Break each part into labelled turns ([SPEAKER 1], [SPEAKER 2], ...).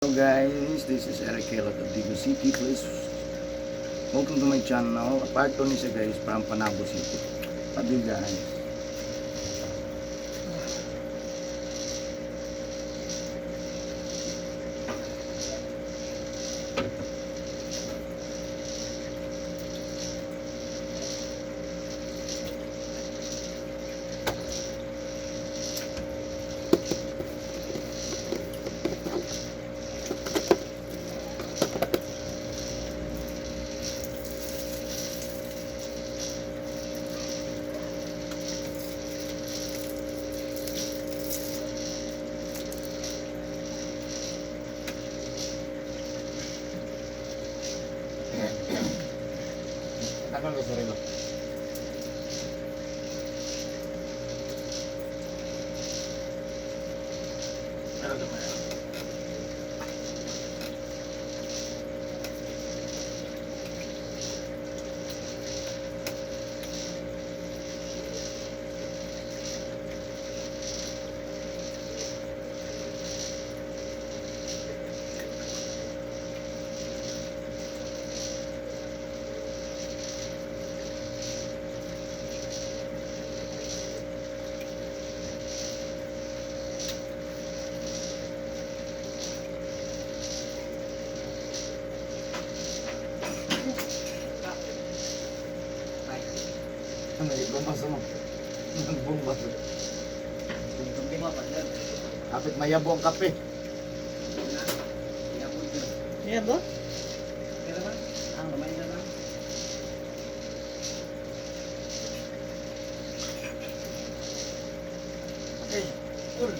[SPEAKER 1] Hello guys, this is Eric Kelot of Digo City. Please, welcome to my channel. Part 2 ni siya guys, from Panabo City. Pati guys. Tagal ko sorry ba? Pero gamay. Ano, bomba mo? Nagbomba. Kapit mayabo ang kape.
[SPEAKER 2] Iya ba?
[SPEAKER 1] Okay, cool.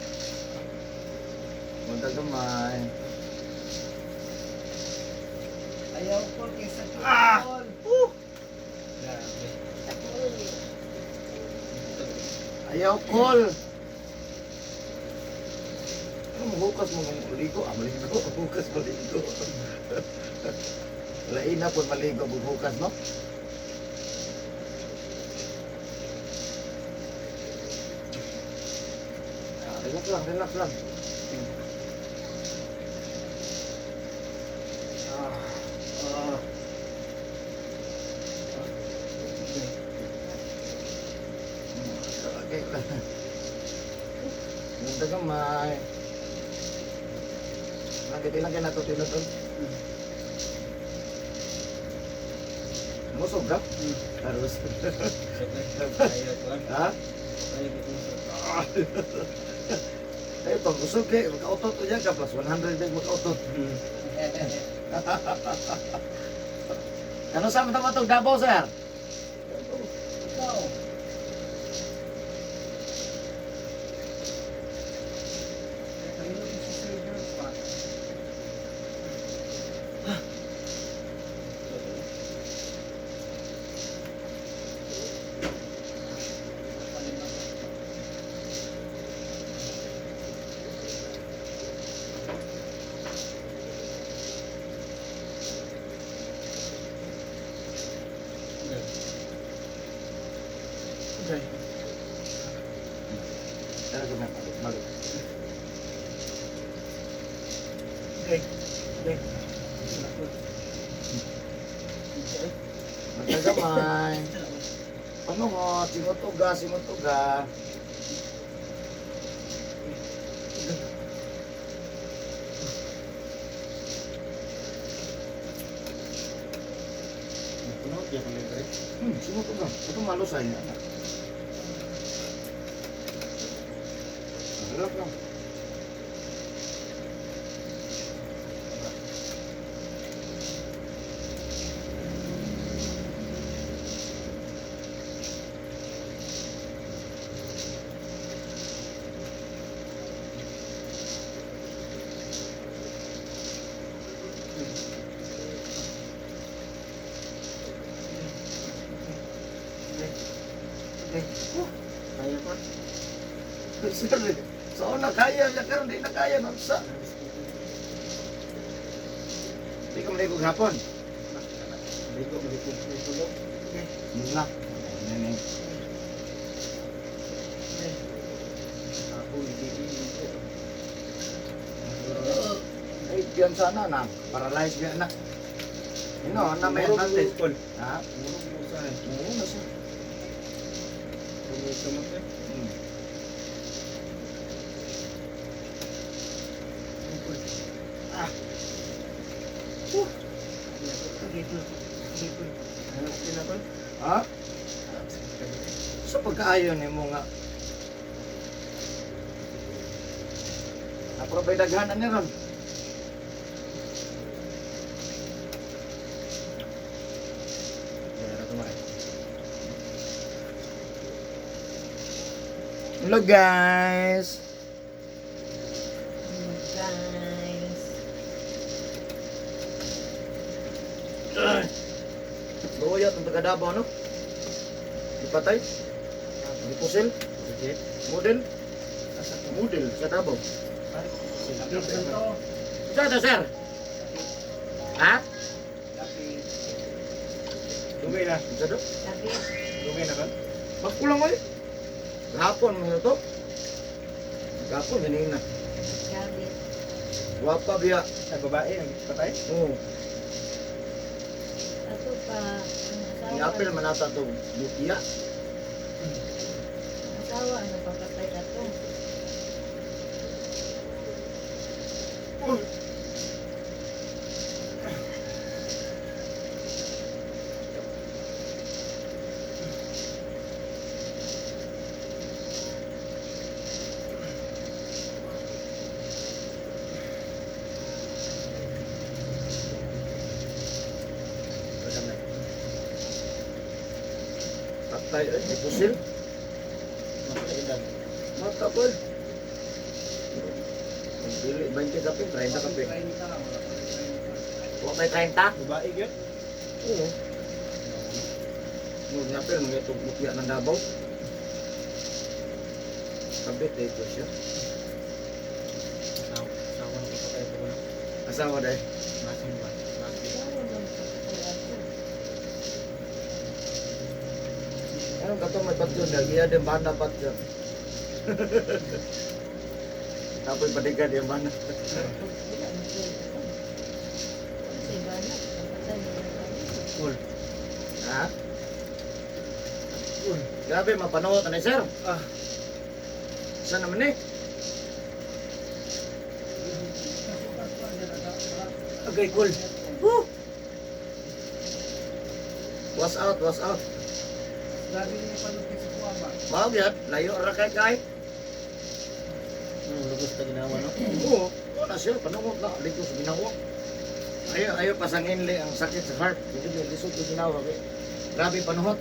[SPEAKER 1] Punta gamay.
[SPEAKER 3] Ayaw ko kaysa
[SPEAKER 1] Ah!
[SPEAKER 3] tukol.
[SPEAKER 1] Ayaw, call. Ano mo, hukas mo kung ligo? Ah, maligo. Hukas maligo. Lain na po maligo kung hukas, no? Ah, relax lang, relax lang. Ah, ah. Okay. Ganda gamay. Lang kita lang kay nato tinutun. Musog ka? Karos. Ha? Eh, pag usog kay makautot unya ka plus 100 big makautot. Kano sa man tong Davao, sir?
[SPEAKER 3] Ikaw. Kaya kanino ko si Sir George pa?
[SPEAKER 2] Okay.
[SPEAKER 1] Tara gamay, balik, balik.
[SPEAKER 2] Okay. Okay.
[SPEAKER 1] Magkagamay. Panungot, singutuga, singutuga. Singutuga. Ito malusay niya. Relax lang.
[SPEAKER 2] Okay. Kaya pa.
[SPEAKER 1] Sir, sa una kaya niya, karon di na kaya nun sa. Di ka maligo hapon.
[SPEAKER 2] Ligo, ligo, ligo.
[SPEAKER 1] Na. Nene.
[SPEAKER 2] Ako, hindi.
[SPEAKER 1] Ay, Lagyan sana na paralyzed biya na. Na may
[SPEAKER 2] Murog
[SPEAKER 1] advantage.
[SPEAKER 2] Kol.
[SPEAKER 1] Ha?
[SPEAKER 2] Murog mo usahay.
[SPEAKER 1] Oo na siya.
[SPEAKER 2] Murog kamot eh. Kol. Ah. Huh. Sige, Kol. Sige, Kol. Ano sila, Kol?
[SPEAKER 1] Ha? Sa pagkaayon nimo nga. Ako ba'y daghanan ni ron?
[SPEAKER 2] Meron kumain.
[SPEAKER 1] Hello, guys.
[SPEAKER 3] Guys.
[SPEAKER 1] Luya itong taga Davao, no? Ipatay. Ipusil.
[SPEAKER 2] Legit.
[SPEAKER 1] Model.
[SPEAKER 3] Asa to?
[SPEAKER 1] Model sa Davao.
[SPEAKER 2] Sila.
[SPEAKER 1] Saan to, sir? Ha?
[SPEAKER 2] Dugay na.
[SPEAKER 1] Sa do?
[SPEAKER 3] Sabi.
[SPEAKER 2] Dugay na, Kol.
[SPEAKER 1] Magkulang oy. Gahapon mo to. Gahapon ganina.
[SPEAKER 3] Gabi.
[SPEAKER 1] Wapa biya.
[SPEAKER 2] Ay, babae, ang patay.
[SPEAKER 1] Oo.
[SPEAKER 3] Ato pa. Ang asawa.
[SPEAKER 1] Ni-apel man ata to butiya.
[SPEAKER 3] Ang asawa ang nagpapatay ato.
[SPEAKER 1] Patay ay may pusil.
[SPEAKER 2] Makaedad.
[SPEAKER 1] Mata ko. Ang dili 20 kape, 30 kape. Wa may 30?
[SPEAKER 2] Babae, gyud.
[SPEAKER 1] Oo. Mo ni-apel mga itong butiya ng Davao. Kabit eh ito siya.
[SPEAKER 2] Asawa, asawa ng patay ko na.
[SPEAKER 1] Asawa dahil.
[SPEAKER 2] Basin ba? Basin.
[SPEAKER 3] Asawa ang nagpapatay ato.
[SPEAKER 1] Anong katong may patyon dahil? Iya din banda patyon. Tapos bodyguard yung banda.
[SPEAKER 3] Wala man siya ito. Wala sa iba na. Papatay mo na kami.
[SPEAKER 2] Kol.
[SPEAKER 1] Ha?
[SPEAKER 2] Kol.
[SPEAKER 1] Grabe, mapanood na sir.
[SPEAKER 2] Ah.
[SPEAKER 1] Saan naman eh?
[SPEAKER 2] Agay, Kol.
[SPEAKER 1] Woo! Was out, was out. Mao gyud, layo ra kay kay.
[SPEAKER 2] Lugos ta ginawa, no?
[SPEAKER 1] Oo, wala siya, panungot na, dito sa ginawa. Ayo, ayo pasangin li ang sakit sa heart. Dito yung lisod sa ginawa. Kay. Grabe panuhot.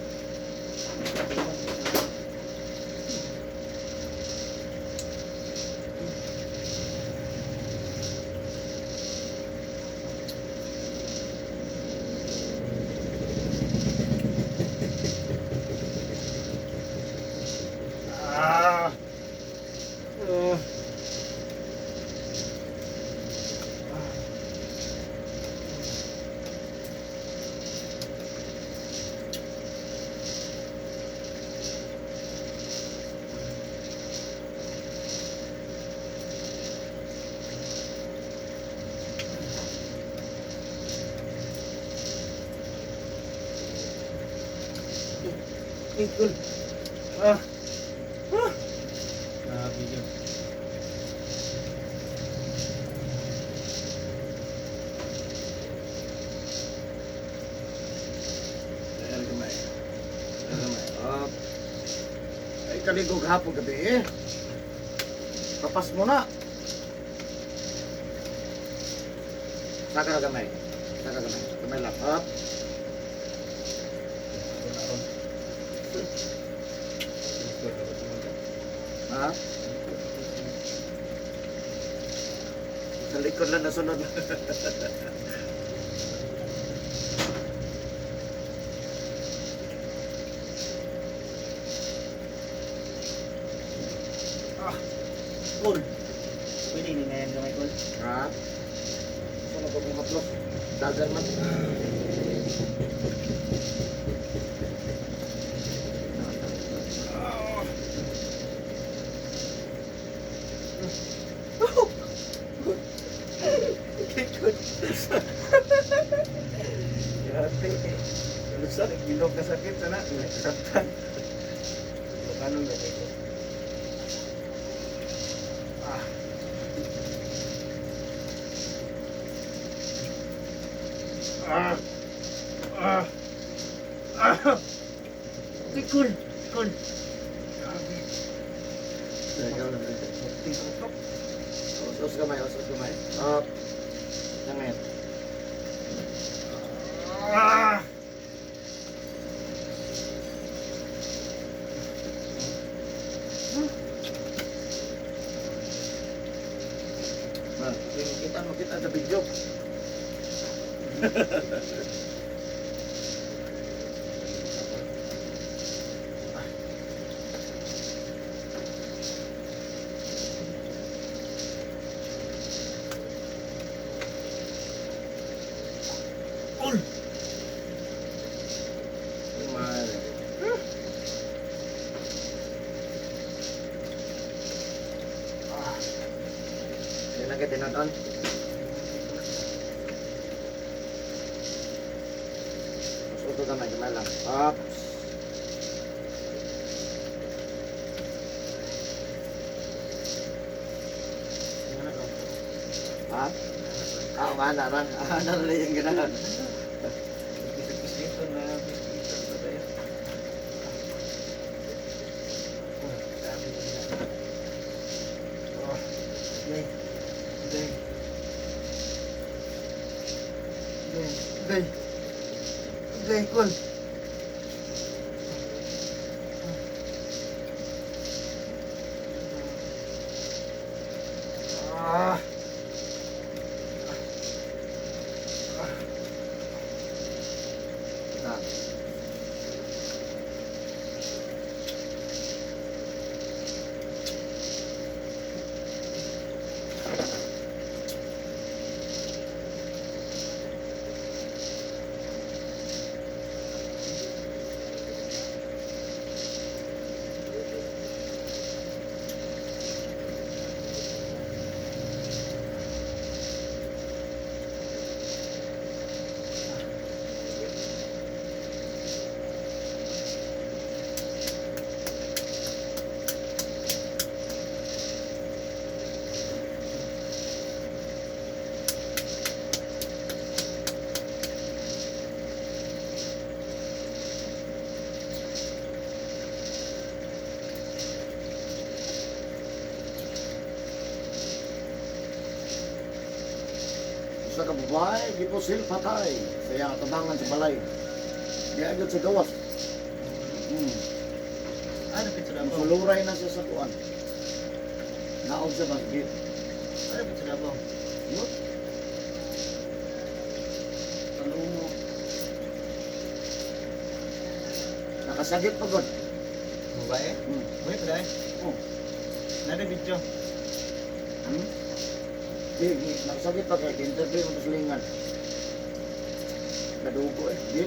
[SPEAKER 2] Ah. Oh.
[SPEAKER 1] Ikul.
[SPEAKER 2] Ah. Ah. Grabe yun.
[SPEAKER 1] Ayan kamay. Ayan kamay. Up. Ay, kaligog hapon gabi eh. Kapas mo na. Saka na kamay. Saka kamay. Kamay lang. Up.
[SPEAKER 2] Ito na ron.
[SPEAKER 1] Ha? Sa likod lang nasunod.
[SPEAKER 2] Kol. Pwede ni ngayon gamay, Kol.
[SPEAKER 1] Ha? Saan ako kung haplos? Dagan man.
[SPEAKER 4] Grabe. Lusa, bilog na sakit sana. Saktan. Ilocano na dito. Ah. Ah. Ah. Ah.
[SPEAKER 2] Okay, cool. Cool.
[SPEAKER 4] Grabe.
[SPEAKER 1] Ikaw lang.
[SPEAKER 4] Tingko.
[SPEAKER 1] Os, os gamay, os, os gamay. Up. Langit.
[SPEAKER 4] Ah!
[SPEAKER 1] Ma, kita mo kita sa video.
[SPEAKER 2] Cool.
[SPEAKER 1] Mal.
[SPEAKER 4] Ah.
[SPEAKER 1] Yan lang kita tinuon. Os uto gamay, gamay lang. Up. Ha? Ah, wala ra. Ah, na yung ganahan.
[SPEAKER 4] Dito na, dito na tayo. Oh, grabe na. Oh, day. Day. Day. Day. Day, cool. Ah.
[SPEAKER 1] Na. Usa ka babae, gipusil patay sa iyang tabangan sa balay. Giagad sa gawas.
[SPEAKER 2] Ano pizza na po?
[SPEAKER 1] Suluray na siya sa kuan. Naog sa basgit.
[SPEAKER 2] Ano pizza na po?
[SPEAKER 1] Yun.
[SPEAKER 2] Palumo.
[SPEAKER 1] Nakasagit pa god.
[SPEAKER 2] Babae? Buhay pa dahil?
[SPEAKER 1] Oh.
[SPEAKER 2] Nada video.
[SPEAKER 1] Di, di, nakasagit pa kay interview mo paslingan. Nadugo eh. Di.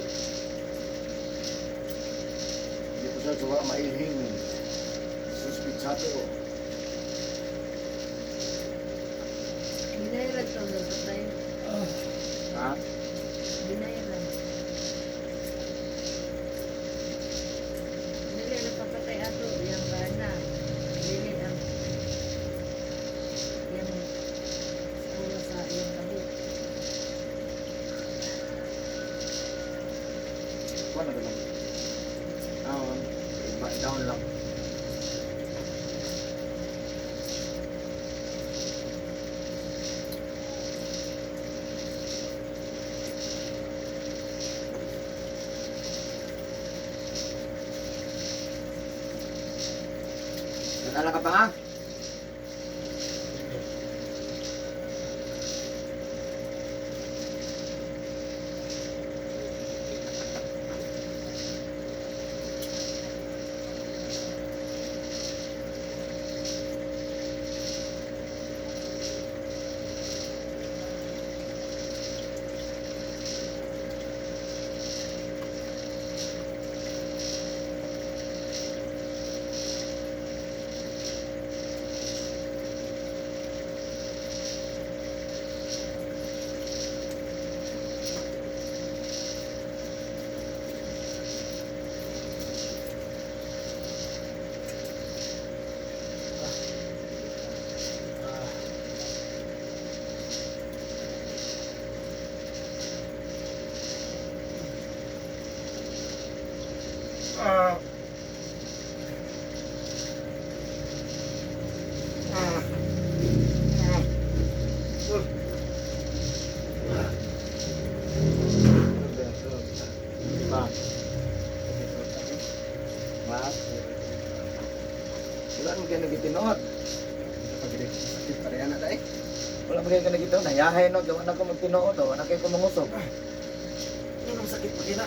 [SPEAKER 1] Di ko sa suwa mailhing. Suspitsado ko.
[SPEAKER 3] Binayaran to ang patay.
[SPEAKER 1] Ha?
[SPEAKER 3] Binayaran. Dili ang papatay ato yang bana. Dili ang yang ulo sa iyang tabi.
[SPEAKER 1] Kuan na ganun. Ah, iba down lang. Nalala ka pa ha? kay ka nagito, nayahay no, gawa na ko magtinuod, wala na kay ko mangusog.
[SPEAKER 2] Ano nang sakit pa kina?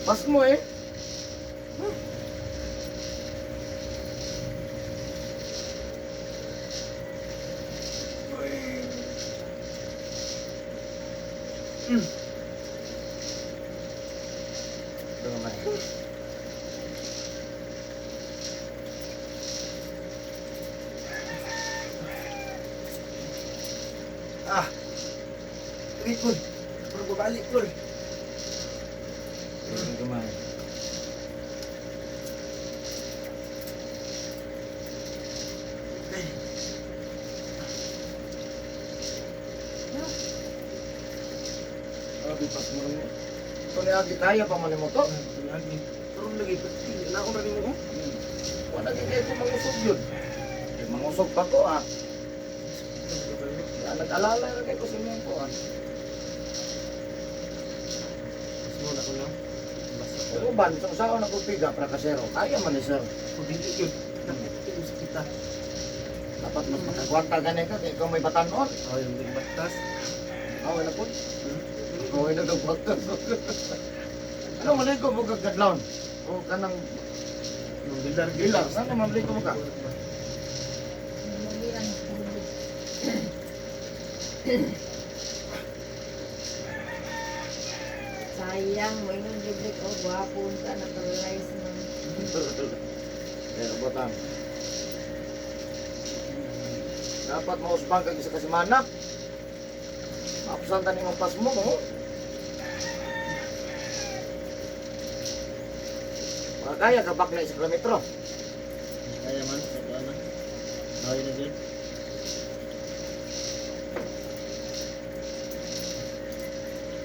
[SPEAKER 1] Pas mo eh. Ito naman.
[SPEAKER 4] Ah. Agay, kol. Parang babalik, kol.
[SPEAKER 1] Ito naman.
[SPEAKER 4] Agay.
[SPEAKER 1] Abi, pas mo rin. Ito ni Agi, kaya pa man mo to.
[SPEAKER 2] Karon lagi pati laon ra nimo ko.
[SPEAKER 1] Wala kay ko mangusog yun. Eh, mangusog pa ko ah. Kaya nag-alala ra kay ko sa imong kuan.
[SPEAKER 2] Mo na ko no. Basta
[SPEAKER 1] Pero ban, sa usaon ako piga para kasero. Kaya man ni sir.
[SPEAKER 2] ko dili yun. Nakita ko sakit ah.
[SPEAKER 1] Dapat mas makakwarta gani ka kay ikaw may batanon.
[SPEAKER 2] Oh, yung big batas.
[SPEAKER 1] Ah, wala po. Okay na daw batas. Ano maligo mo kag kadlawon? O kanang
[SPEAKER 2] Yung bilar
[SPEAKER 1] bilar, ano maligo mo ka?
[SPEAKER 3] Namalian hulog. Sayang, mo ingon jud oh, gwapo ka na paralyze man.
[SPEAKER 1] Pero batan. Dapat mausbang kag isa ka semana. Maapsan ta nimong pasmo mo. Makakaya ka bakla isa kilometro.
[SPEAKER 2] Kaya man sa kuan na. Ay na gyud.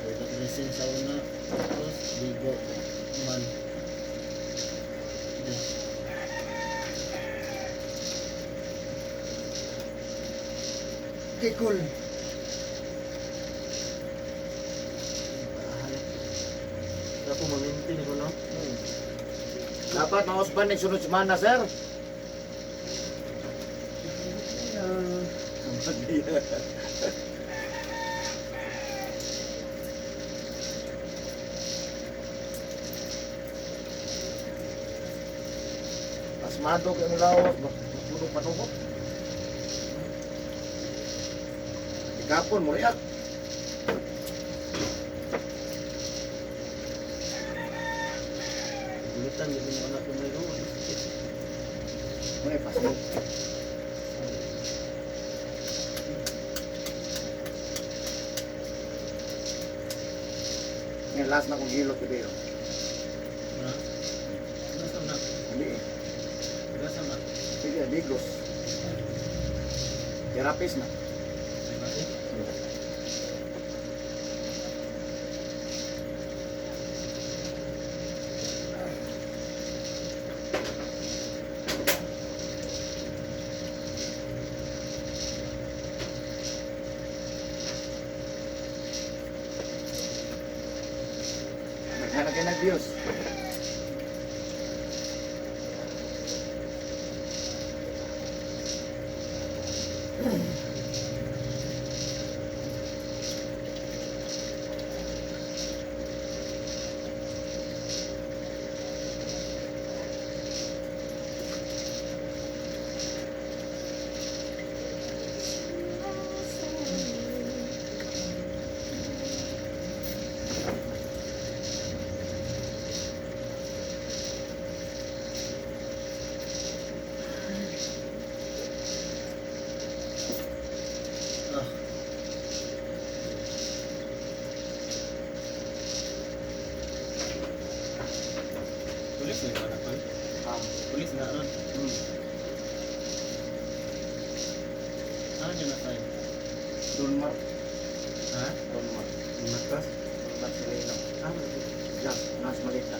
[SPEAKER 2] Wala dressing sa una, tapos ligo man. Di.
[SPEAKER 4] Agay, kol.
[SPEAKER 2] Bahay. Kaya po mamintin ko no.
[SPEAKER 1] Dapat mausban ni sunod semana, sir. Pasmado kay ang lawas, matulog panubot. Ikapon mo riyak.
[SPEAKER 2] Gulitan gyud mo anak ko may oh. Sakit.
[SPEAKER 1] Muna pasmo. Ngayon, last na kong gilot today. Oh.
[SPEAKER 2] Ha? Gasa na.
[SPEAKER 1] Hindi eh.
[SPEAKER 2] Gasa na.
[SPEAKER 1] Sige, Digos. Therapist na.
[SPEAKER 2] Diba eh?
[SPEAKER 1] Naghanap kayo ng views.
[SPEAKER 2] Ah. Pulis na yung anak ko.
[SPEAKER 1] Ah.
[SPEAKER 2] Pulis na ron. Ano niya na tayo?
[SPEAKER 1] Dunmar.
[SPEAKER 2] Ha?
[SPEAKER 1] Dunmar.
[SPEAKER 2] Matas?
[SPEAKER 1] Dunmar Sereno.
[SPEAKER 2] Ah,
[SPEAKER 1] Diyan, nas malita.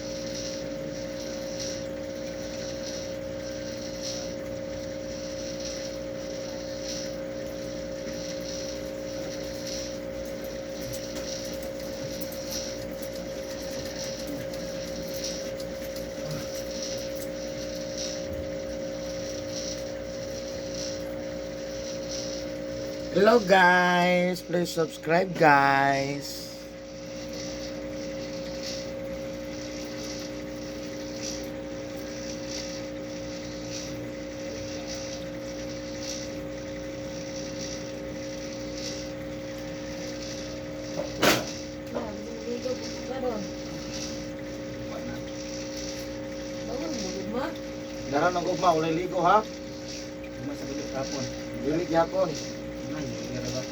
[SPEAKER 1] Hello guys, please subscribe, guys.
[SPEAKER 3] Na, ligo karon.
[SPEAKER 2] Wala na.
[SPEAKER 3] Bawal mo gugma.
[SPEAKER 1] Naran ang ugma, walay ligo ha.
[SPEAKER 2] Uma sa gulo kapon.
[SPEAKER 1] Dili gyapon.
[SPEAKER 2] Ay, nga ba?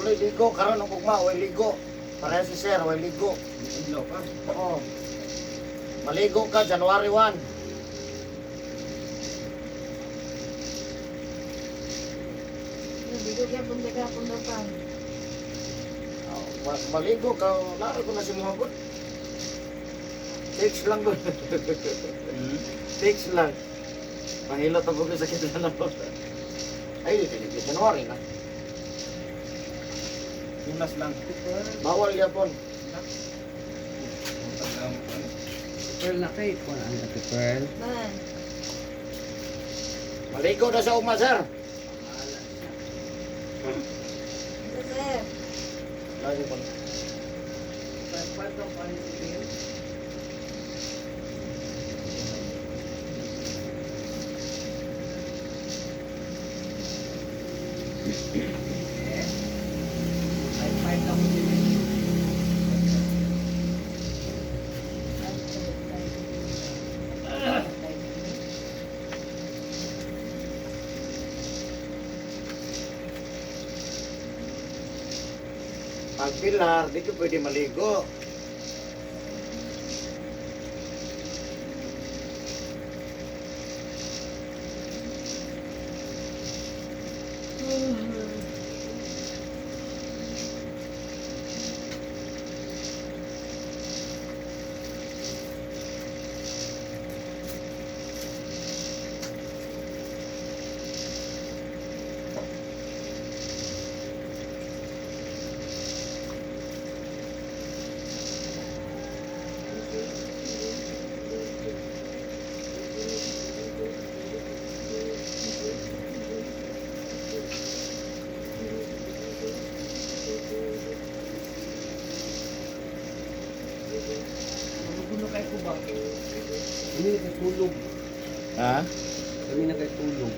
[SPEAKER 1] Walay ligo karon ang ugma, walay ligo. Pareha si sir, walay ligo.
[SPEAKER 2] Adlaw pa.
[SPEAKER 1] Oo. Maligo ka January 1.
[SPEAKER 3] Ligo gyapon gapon daw pa.
[SPEAKER 1] Oh, maligo ka, naro ko na si Muhammad. Text lang doon. Text lang. Mahilot ang buko sa kita na. Ay, dili January na.
[SPEAKER 2] Punas lang.
[SPEAKER 1] Bawal yapon.
[SPEAKER 4] Pearl na kay. Kuan ang ate Pearl.
[SPEAKER 3] Man.
[SPEAKER 1] Maligo na sa ugma, sir.
[SPEAKER 3] Ito, sir.
[SPEAKER 1] Lagi po. Pag pilar, di ka pwede maligo.
[SPEAKER 4] Magulo kay ko ba? Kami na kay tulog.
[SPEAKER 1] Ha?
[SPEAKER 4] Kami na kay tulog.